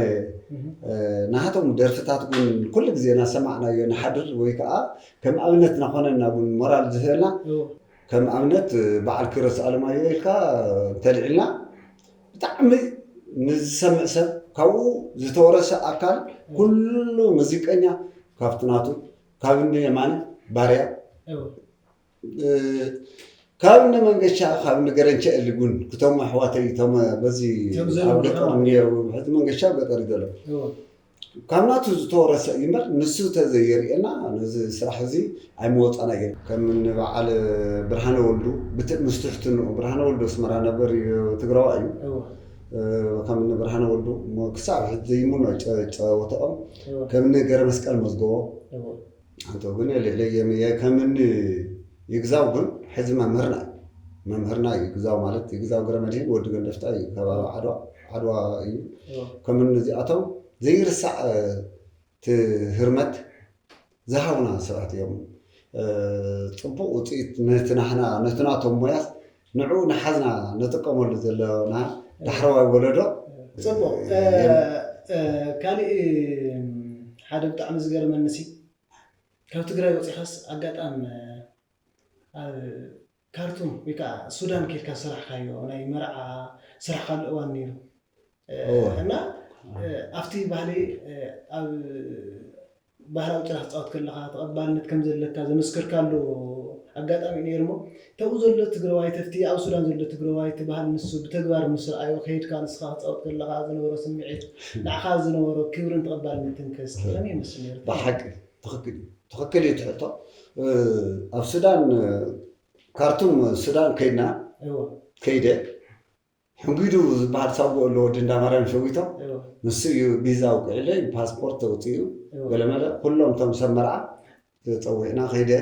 ናሃቶም ደርፍታት እውን ኩሉ ግዜ እናሰማዕናዮ ንሓድር ወይ ከዓ ከም ኣብነት እናኾነና እውን ሞራል ዝህበና ከም ኣብነት በዓል ክረስ ኣለማዮ ኢልካ እንተልዒልና ብጣዕሚ ንዝሰምዕ ሰብ ካብኡ ዝተወረሰ ኣካል ኩሉ ሙዚቀኛ ካብቲ ናቱ ካብ እኒ የማነ ባርያ ካብ እነ መንገሻ ካብ እነ ገረንቸ እሊ ጉን ክቶም ኣሕዋተይ እቶም በዚ ኣብ ገጠር ነሩ ሕዚ መንገሻ ኣብ ገጠር እዩ ዘሎ ካብ ናቱ ዝተወረሰ እዩ እምበር ንሱ ተዘየርእየና ነዚ ስራሕ እዚ ኣይመወፃና እዩ ከም ንበዓል ብርሃነ ወልዱ ብትእ ምስ ትሕትንኡ ብርሃነ ወልዱ ኣስመራ ነበር እዩ ትግራዋ እዩ ከም ንብርሃነ ወልዱ ክሳብ ሕዚ ዘይሙኖ ጨወተኦም ከም ንገረ መስቀል መዝገቦ ኣንተ ግን ልዕለየም እየ ከምኒ ይግዛው ግን ሕዚ መምህርና እዩ መምህርና እዩ ይግዛው ማለት ይግዛው ግረ መድህን ወዲ ገንደፍታ እዩ ከባቢ ዓድዋ ዓድዋ እዩ ከምኒ እዚኣቶም ዘይርሳዕ ትህርመት ዝሃቡና ሰባት እዮም ፅቡቅ ውፅኢት ነቲ ናህና ነቲ ናቶም ሞያስ ንዕኡ ንሓዝና ንጥቀመሉ ዘለና ዳሕረዋይ ወለዶ ፅቡቅ ካልእ ሓደ ብጣዕሚ ዝገርመኒ ሲ ካብ ትግራይ ወፂኻስ ኣጋጣም ኣብ ካርቱም ወይ ከዓ ሱዳን ኬድካ ዝሰራሕካዮ ናይ መርዓ ስራሕካሉ እዋን ነይሩ እና ኣብቲ ባህሊ ኣብ ባህላዊ ጭራ ክትፃወት ከለካ ተቐባልነት ከም ዘለካ ዘመስከርካሉ ኣጋጣሚ ነይሩ ሞ ተብኡ ዘሎ ትግራዋይ ተፍቲ ኣብ ሱዳን ዘሎ ትግራዋይ እቲ ባህል ንሱ ብተግባር ምስ ረኣዮ ከይድካ ንስካ ክትፃወት ከለካ ዝነበሮ ስምዒት ንዓካ ዝነበሮ ክብርን ተቐባልነትን ከ እስኪ ከመይ ይመስል ነይሩ ብሓቂ ትኽክል እዩ ትኽክል እዩ ትሕቶ ኣብ ሱዳን ካርቱም ሱዳን ከይድና ከይደ ሕንጉዱ ዝበሃል ሳጉ ኣሎ ወዲ እንዳማርያም ሸዊቶም ንሱ እዩ ቪዛ ኣውቂዕለይ ፓስፖርት ተውፅኡ ገለመለ ኩሎም እቶም ሰብ መርዓ ተፀዊዕና ከይደ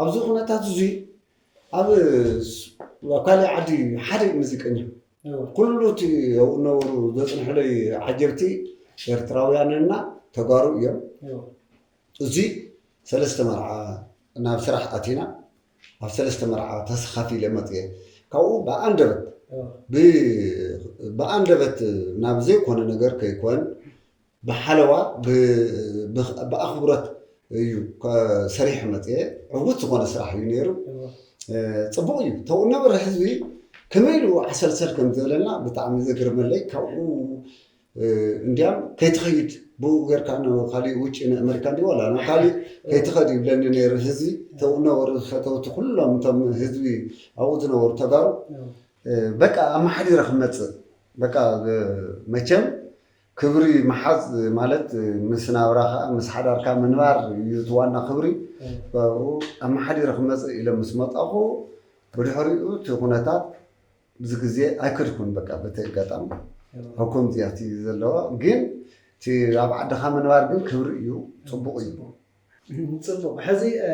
ኣብዚ ኩነታት እዙይ ኣብ ኣብ ካልእ ዓዲ ሓደ ሙዚቀኛ ኩሉ እቲ ኣብኡ ነበሩ ዘፅንሕለይ ዓጀብቲ ኤርትራውያንና ተጋሩ እዮም እዚ ሰለስተ መርዓ ናብ ስራሕ ኣቲና ኣብ ሰለስተ መርዓ ተሳታፊ ኢለ መፅየ ካብኡ ብኣንደበት ብኣንደበት ናብ ዘይኮነ ነገር ከይኮን ብሓለዋ ብኣኽብሮት እዩ ሰሪሑ መፅየ ዕውት ዝኾነ ስራሕ እዩ ነይሩ እ፣ ጽቡቕ እዩ። ተው ነበረ ህዝቢ ከመይ ኢሉ ዓሰልሰል ከም ዝበለና ብጣዕሚ ዘገርመለይ። ካብኡ፣ እ፣ እንዲያም ከይትኸይድ ብኡ ጌርካ ናብ ካሊእ ውጭ ንኣመሪካ እንዲ ዋላ ናብ ካሊእ ከይትኸድ ይብለኒ ነይሩ ህዝቢ። ተው ነበሩ ፈተውቲ ኩሎም እቶም ህዝቢ ኣብኡ ዝነበሩ ተጋሩ። እ፣ በቃ ኣመሓዲረ ክመጽእ። በቃ፣ እ፣ መቸም ክብሪ ምሓዝ ማለት ምስ ናብራኻ፣ ምስ ሓዳርካ ምንባር እዩ እቲ ዋና ክብሪ። እም። ብኡ ኣመሓዲረ ክመጽእ ኢለ ምስ መጣኹ፣ ብድሕሪኡ እቲ ኩነታት ብዙ ግዜ ኣይከድኩን፣ በቃ በቲ ኣጋጣሚ። እም። ኣብ ከምዚኣ እቲ ዘለዋ ግን እቲ ኣብ ዓድኻ ምንባር ግን ክብሪ እዩ፣ ጽቡቅ እዩ። ጽቡቅ። ጽቡቅ። ሕዚ፣ እ፣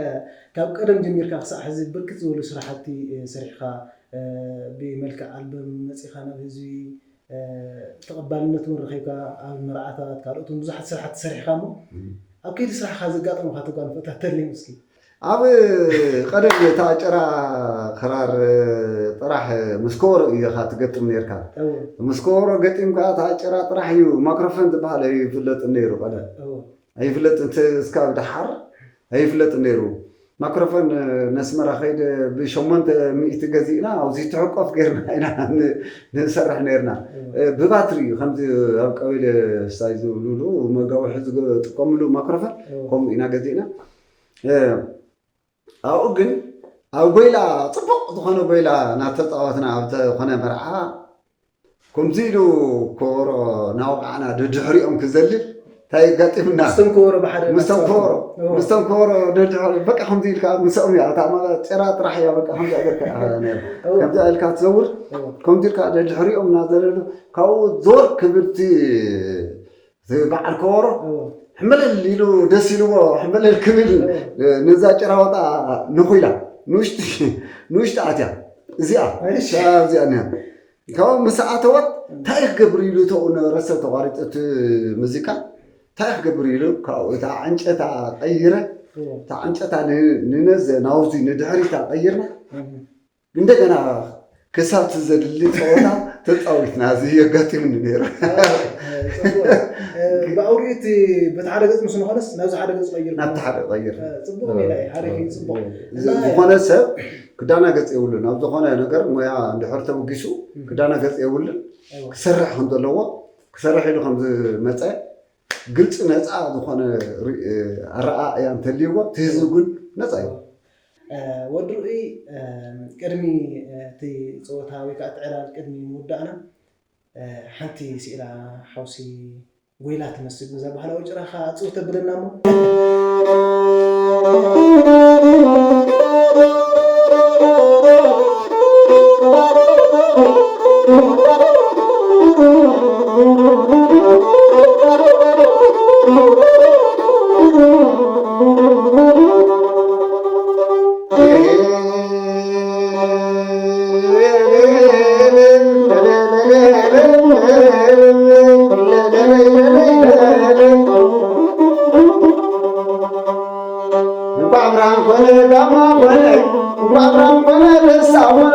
ካብ ቀደም ጀሚርካ ክሳዕ ሕዚ ብርክት ዝበሉ ስራሕቲ፣ እ፣ ሰሪሕኻ፣ እ፣ ብመልክዕ ኣልበም መጺኻ ናብ ህዝቢ፣ እ፣ ተቐባልነት እውን ረኺብካ ኣብ መርዓታት ካልኦት እውን ብዙሓት ስራሕቲ ሰሪሕካ እሞ እም። ኣብ ከይዲ ስራሕኻ ዘጋጠሙኻ ተጓንፎታት ተልዮም እስኪ? ኣብ ቀደም እታ ጭራ ክራር ጥራሕ ምስ ከበሮ ኢኻ ትገጥም ነርካ። እወ። ምስ ከበሮ ገጢምካ እታ ጭራ ጥራሕ እዩ፣ ማክሮፎን ዝበሃል ኣይፍለጥን ነይሩ ቀደም። እወ። ኣይፍለጥን፣ እቲ እስካብ ደሓር ኣይፍለጥን ነይሩ። ማክሮፎን ነስመራ ከይደ ብሸሞንተ ሚእቲ ገዚእና፣ ኣብዚ ትሕቆፍ ጌርና ኢና ን-፣ ንሰርሕ ነርና። እወ። ብባትሪ እዩ፣ ከምዚ ኣብ ቀበሌ ስታይ ዝብሉሉ መጋውሒ ዝጥቀምሉ ማክሮፎን፣ እወ። ከምኡ ኢና ገዚእና። ኣብኡ ግን ኣብ ጎይላ፣ ጽቡቕ ዝኾነ ጎይላ እናተጻወትና ኣብ ዝኾነ መርዓ፣ ከምዚ ኢሉ ከበሮ እናወቕዓና ደድሕሪኦም ክዘልል እንታይ የጋጢምና? ምስቶም ከበሮ ብሓደ ምስቶም እናተጻወቱ። ከበሮ፣ እዎ። ምስቶም ከበሮ ደድሕሪ፣ በቃ ከምዚ ኢልካ ምስኦም እያ፣ እታ መ-፣ ጭራ ጥራሕ እያ፣ በቃ ከምዚ ኢልካ፣ እ፣ ነይሩ። እዎ። ከምዚ ኢልካ ትዘውር፣ እዎ። ከምዚ ኢልካ ደድሕሪኦም እናዘለሉ፣ ካብኡ ዞር ክብል እቲ፣ እቲ በዓል ከበሮ፣ እዎ። ሕምልል ኢሉ ደስ ኢልዎ፣ ሕምልል ክብል፣ እዎ። ነዛ ጭራ ወጣ ንኹላ፣ ንውሽጢ፣ ንውሽጢ ኣትያ። እዚኣ፣ እሺ። እዚኣ እኒኣ። ካብኡ ምስ ኣተወት፣ እንታይ ክገብር ኢሉ፣ እተኡ ነበረ ሰብ ተቋሪጡ እቲ ሙዚቃ፣ እንታይ ክገብር ኢሉ፣ ካብኡ እታ ዕንጨታ ቀይረ፣ እዎ። እታ ዕንጨታ ን-፣ ንነዘ ናውዚ ንድሕሪታ ቀይርና፣ እም። እንደገና ክሳብ እቲ ዘድሊ ጸወታ ተጻዊትና፣ እዚ የጋጢምኒ ነይሩ። እ፣ ጽቡቕ። እ፣ ብኣውርኡ እቲ በቲ ሓደ ገጽ ምስ ንኾነስ ናብዚ ሓደ ገጽ ቀይርኩም? ናብቲ ሓደ ቀይር። እ፣ ጽቡቕ ሜላ እዩ፣ ሓሪፍ እዩ፣ ጽቡቕ። እ፣ ዝ-፣ እና ዝኾነ ሰብ ክዳናገጽ የብሉን። ኣብ ዝኾነ ነገር ሞያ እንድሕር ተበጊሱ እም። ክዳናገጽ የብሉን። እዎ። ክሰርሕ ከም ዘለዎ፣ ክሰርሕ ኢሉ ከም ዝመጸ ግልጺ ነጻ ዝኾነ ሪ-፣ ኣረኣእያ እንተልይዎ፣ እቲ ህዝቢ ግን ነጻ እዩ። እ፣ ወዲ ርኡይ፣ እ፣ ቅድሚ፣ እ፣ እቲ ጸወታ ወይ ከዓ እቲ ዕላል ቅድሚ ምውዳእና፣ እ፣ ሓንቲ ስኢላ ሓውሲ ጎይላ ትመስል በዛ ባህላዊ ጭራኻ ጽው ተብለና እሞ። እንኳዕ ብርሃን ኮነ ጋማ ኮነ፣ እንኳዕ ብርሃን ኮነ ደስታ ኮነ።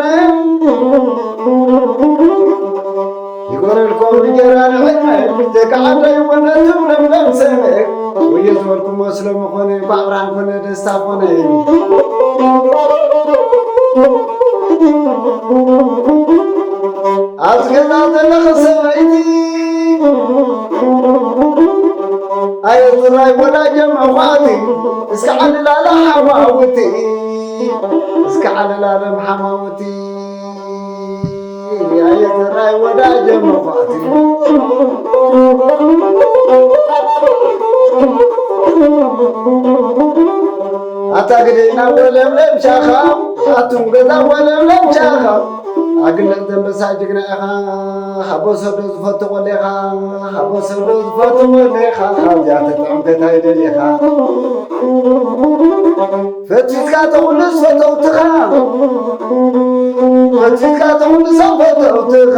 ይጎረልኩም እንጀራ ንዕድመ፣ ደቂ ዓደይ ወነቱ ለምለም ሰነ። ወዮ ዝበልኩሞ ስለምኾነ፣ እንኳዕ ብርሃን ኮነ ደስታ ኮነ። ኣብዚ ገዛ ዘለኺ ሰበይቲ፣ ኣየ ጥራይ ወዳጀ መኳእቲ፣ እስከ ዓልላለ ሓማውቲ፣ እስከ ዓልላለም ሓማውቲ። ኣየ ጥራይ ወዳጀ መኳእቲ። ኣታ ግደይና ወለምለም ሻኻ፣ ኣቱም ገዛ ወለምለም ሻኻ። ኣግልቕ ደንበሳ ጅግና ኢኻ፣ ሓቦ ሰዶ ዝፈቱ ቆሌኻ፣ ሓቦ ሰዶ ዝፈቱ ቆሌኻ፣ ካብዚኣ ተጥዕም ከታይ ደሊኻ። ፈቲትካ ተኹልስ ፈተውትኻ፣ ፈቲትካ ተኹልሶም ፈተውትኻ፣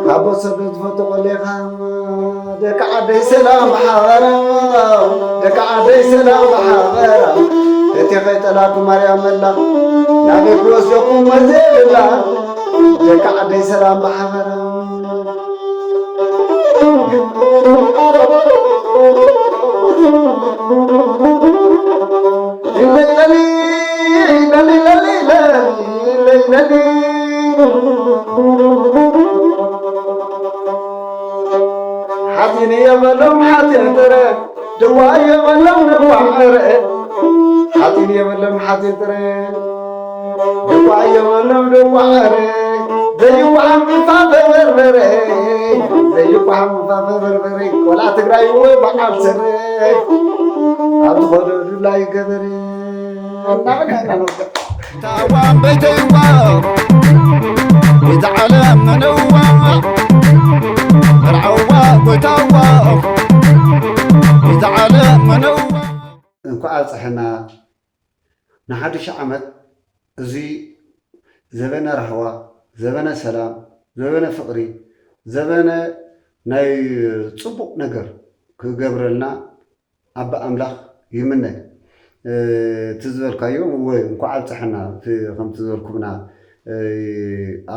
ሓቦ ሰዶ ዝፈቱ ቆሌኻ። ደቂ ዓደይ ሰላም ብሓበራ፣ ደቂ ዓደይ ሰላም ብሓበራ። እቲ ከይጠላኩ ማርያም መላ፣ ናበይ ክወስደኩም መርዘ የብላ። ደቂ ዓደይ ሰላም ብሓበራ። ጥረ ደዋ የበሎም ደዋ ዕረ ሓፂን የበሎም ሓፂን ጥረ ደዋ የበሎም ደዋ ዕረ ዘይቋሓም ፋፈ በርበረ ዘይቋሓም ፋፈ በርበረ ቆልዓ ትግራይ ወይ በዓል ስረ ኣብ ዝኾዶ ዱላ ይገበረ እናበልና ኢና ንወቅዕ። ታዋ በይተይዋ ቤተ ዓለም መነዋ መርዓዋ ጎይታዋ ቤተ ዓለም መነዋ። እንኳዕ ኣብፀሐና ንሓድሽ ዓመት። እዚ ዘበነ ራህዋ፣ ዘበነ ሰላም፣ ዘበነ ፍቕሪ፣ ዘበነ ናይ ፅቡቕ ነገር ክገብረልና ኣባ ኣምላኽ ይምነ። እቲ ዝበልካዮ እወ እንኳዕ ኣብፀሐና። እቲ ከምቲ ዝበልኩምና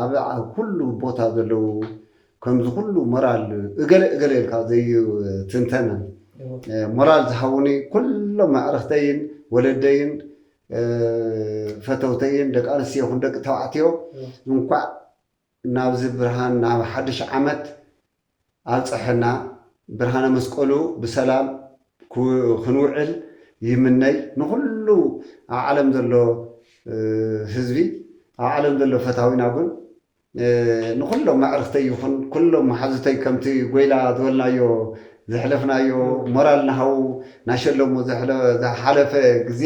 ኣብ ኩሉ ቦታ ዘለዉ ከምዚ ኩሉ ሞራል እገለ እገለ ኢልካ ዘይትንተንን ሞራል ዝሃቡኒ ኩሎም ኣዕርኽተይን ወለደይን ፈተውተይን ደቂ ኣንስትዮ ይኹን ደቂ ተባዕትዮ እንኳዕ ናብዚ ብርሃን ናብ ሓድሽ ዓመት ኣብፀሐና። ብርሃነ መስቀሉ ብሰላም ክንውዕል ይምነይ። ንኩሉ ኣብ ዓለም ዘሎ ህዝቢ ኣብ ዓለም ዘሎ ፈታዊና እውን ንኩሎም መዕርክተይ ይኹን ኩሎም መሓዙተይ ከምቲ ጎይላ ዝበልናዮ ዘሕለፍናዮ ሞራል ንሃው ናሸለሞ ዝሓለፈ ግዜ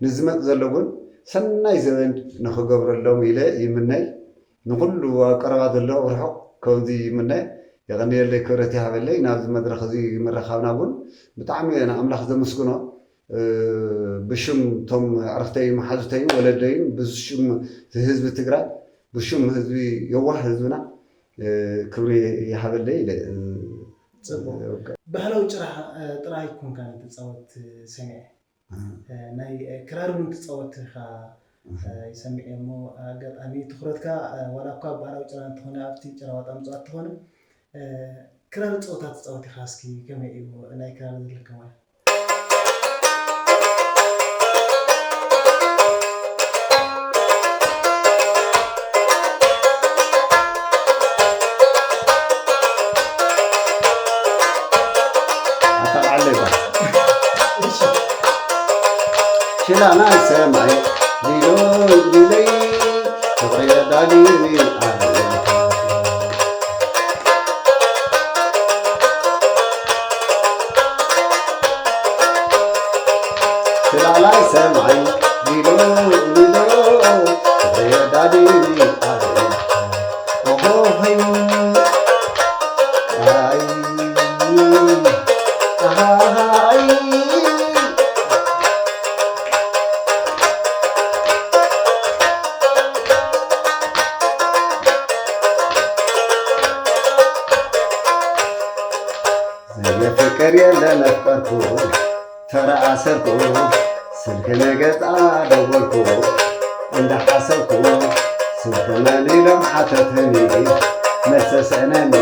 ንዝመፅ ዘሎ እውን ሰናይ ዘበን ንክገብረሎም ኢለ ይምነይ። ንኩሉ ኣብ ቀረባ ዘሎ ኣብ ርሑቕ ከምዚ ይምነ። የቐንየለይ ክብረት ይሃበለይ ናብዚ መድረኽ እዚ ምርኻብና እውን ብጣዕሚ እየ ንኣምላኽ ዘመስግኖ። ብሽም እቶም ኣዕርኽተይ መሓዙተይን ወለደይን ብሽም ህዝቢ ትግራይ ብሽም ህዝቢ የዋህ ህዝብና ክብሪ ይሃበለይ ኢለ። ፅቡቅ ባህላዊ ጭራ ጥራይ ኮንካ ትፃወት ሰሚዐ ናይ ክራር እውን ትፃወት ኢኻ ይሰምዕ እየ እሞ ኣጋጣሚ ትኩረትካ ዋላ እኳ ባህላዊ ጭራ እንተኾነ ኣብቲ ጭራ ዋጣ ምፅዋት እንተኾነ ክራር ፀወታ ትፃወት ኢኻ እስኪ ከመይ እዩ ናይ ክራር ዘለካ ሞያ ሽላ ናይ ሰማይ ሊሎ ሊለይ ፍቕሪ የዳሊኒ ኣበየ ሽላ ናይ ሰማይ ሊሎ ሊሎ ፍቕሪ የዳሊኒ ኣበየ ኦሆሆይ ኣይ ኣሃሃይ ዘየፍቅር የለን ኣፍቀርኩ ተረኣሰርኩ ስልኪ ንገጻ ደወልኩ እንዳሓሰብኩ ስልኪ መን ኢሎም ሓተትኒ መልሲ ስእነኒ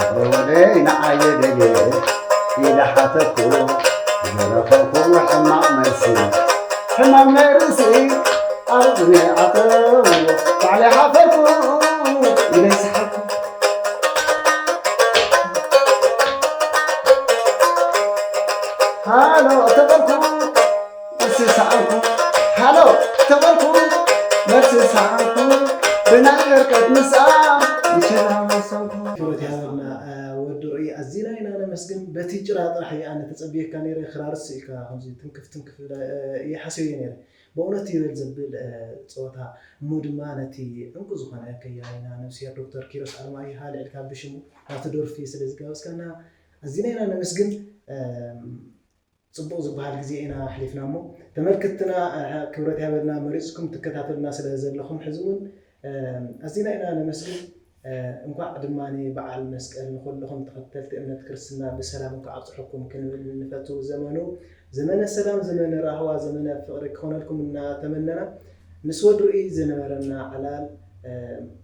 ኣቕርቦለይ ንዓየ ደልየ ኢለ ሓተትኩ ዝረኸብኩ ሕማቕ መልሲ ሕማቕ ናይ ርእሲ ኣዝነ ኣተዎ ባዕለይ ሓፈርኩ ኢለ ይሰሓብኩ ሃሎ ተበልኩ መልሲ ሰኣንኩ ሃሎ ተበልኩ መልሲ ሰኣንኩ ብናይ ዕርቀት ምስኣ ምሸላ ወሰንኩ ክብረት ይሃበልና ወዲ ርእይ ኣዚና ኢና ነመስግን በቲ ጭራ ጥራሕ እየ ኣነ ተፀብየካ ነይረ ክራርስ ኢልካ ከምዚ ትንክፍ ትንክፍ ኢለ እየ ሓስበዮ ነይረ በእውነት ይበል ዘብል ፀወታ እሞ ድማ ነቲ ዕንቁ ዝኾነ ከያኒና ነብስሄር ዶክተር ኪሮስ ኣለማየሁ ኣልዒልካ ብሽሙ ናቱ ደርፊ ስለ ዝጋበዝካና ኣዚና ኢና ነመስግን። ፅቡቕ ዝበሃል ግዜ ኢና ኣሕሊፍና እሞ ተመልክትና ክብረት ያበልና መሪፅኩም ትከታተሉና ስለ ዘለኹም ሕዚ እውን ኣዚና ኢና ነመስግን። እንኳዕ ድማ በዓል መስቀል ንኩልኹም ተኸተልቲ እምነት ክርስትና ብሰላም እንኳዕ ኣብፅሐኩም ክንብል ንፈቱ። ዘመኑ ዘመነ ሰላም፣ ዘመነ ራህዋ፣ ዘመነ ፍቕሪ ክኾነልኩም እናተመነና ምስ ወዲ ርእይ ዝነበረና ዕላል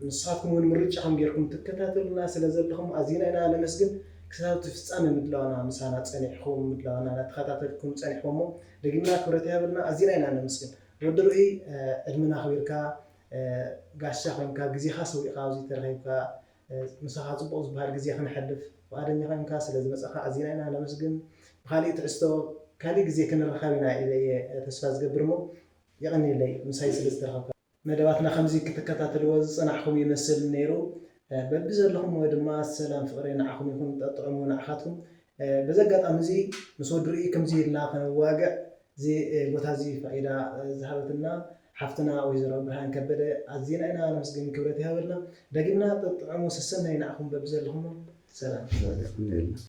ንስኻትኩም እውን ምርጫኹም ጌርኩም ትከታተሉና ስለ ዘለኹም ኣዚና ኢና ነመስግን። ክሳብ እቲ ፍፃመ ምድላዋና ምሳና ፀኒሕኹም ምድላዋና እናተኸታተልኩም ፀኒሕኩም እሞ ደጊምና ክብረት ይሃበልና ኣዚና ኢና ነመስግን። ወዲ ርእይ ዕድመና ኣኽቢርካ ጋሻ ኮይንካ ግዜኻ ሰዊእካ ኣብዚ ተረኺብካ ምሳኻ ፅቡቕ ዝበሃል ግዜ ክነሕልፍ ፍቓደኛ ኮይንካ ስለ ዝመጻኻ ኣዚና ኢና ነመስግን። ብኻሊእ ትሕዝቶ ካሊእ ግዜ ክንራኸብ ኢና ኢለ እየ ተስፋ ዝገብር እሞ የቐንየለይ ምሳይ ስለ ዝተረኸብካ። መደባትና ከምዚ ክትከታተልዎ ዝጸናሕኹም ይመስል ነይሩ። በብዘለኹምዎ ድማ ሰላም ፍቕሪ ንዓኹም ይኹን፣ ጠጥዕሙ ንዓኻትኩም። በዚ ኣጋጣሚ እዚ ምስ ወዲ ርእዩ ከምዚ ኢልና ከነዋግዕ እዚ ቦታ እዚ ፋይዳ ዝሃበትና ሓፍትና ወይዘሮ ብርሃን ከበደ ኣዚና ኢና ነመስግን፣ ክብረት ይሃበልና። ደጊምና ጠጥዕሙ ሰሰናዩ ንዓኹም በብዘለኹምዎ። ሰላም።